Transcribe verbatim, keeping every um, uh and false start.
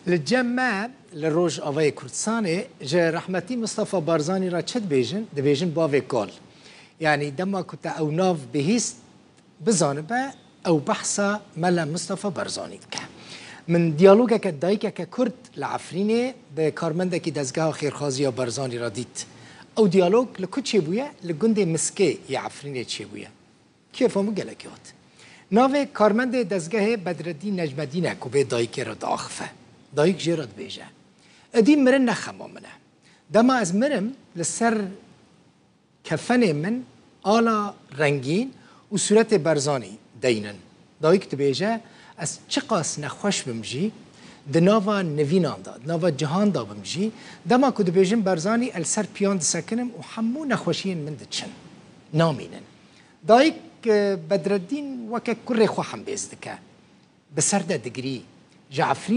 Li cem me li Rojavayê Kurdistanê ji rehmetî Mistefa Barzanî re çi dibêjin? Dibêjin bavê kal. Yanî dema ku te ew nav bihîst, bizanibe ew behsa Mela Mistefa Barzanî dike. Min diyalogeke dayikeke Kurd li Efrînê bi karmendekî dezgeha xêrxazî ya Barzanî re dît. Ew diyalog li ku çêbûye? Li gundê Miskê yê Efrînê çêbûye. Kêfa min gelekî hat. Navê karmendê dezgehê Bedreddîn Necmedîn e ku bê dayikê re diaxife. Dayik jê re dibêje, Edî mirin ne xema min e. Dema ez mirim, li ser kefenê min ala rengîn û sûretê Berzanî deynin. Dayik dibêje, Ez çiqas nexweş bim jî, di nava nivînan de, di nava cihan de bim jî, dema ku dibêjin Berzanî, ez li ser piyan disekinim û hemû nexweşiyên min diçin. Namînin. Dayik, e, Bedreddîn weke kurê xwe hembêz dike. Bi ser de digirî. Ji Efrîn